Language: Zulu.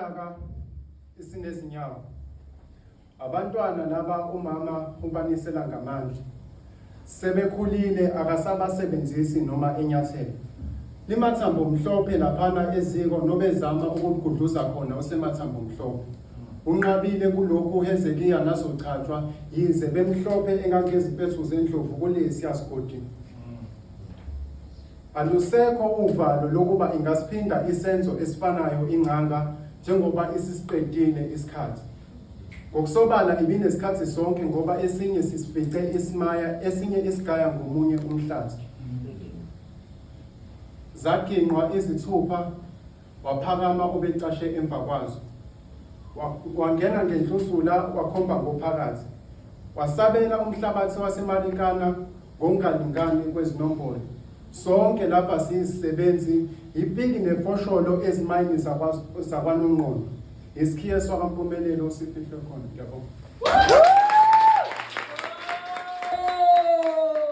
Iminyaka isinezinyawo. Abantwana laba umama ubanisela ngamandla. Sebekhulile akasabasebenzisi noma enyathela. Limathambo mhlophe laphana eziko nobezama ukugudluza khona usemathambo mhlophe. Unqabile kulokhu uHezekiya nazochajwa yize bemhlophe engangezimpethu zendlovu kulesiya sigodi. Alusekho uvalo lokuba ingasiphinda isenzo esifanayo ingcanga njengoba isisiqedile isikhathi. Ngokusobala ibinesikhathi sonke ngoba esinye sisifice isimaya esinye isigaya ngomunye umhlathi. Zaginqwa izithupha waphakama obecashe emva kwazo. Wangena ngenhlusula wakhomba ngophakathi. Wasabela umhlabathi waseMarikana ngokungalingani kwezinombolo. Sonke lapha siyizisebenzi, yipiki nefosholo ezimayini zakwaNongqondo. Isikhiye sakwaMpumelelo sifihlwe khona. Ngiyabonga.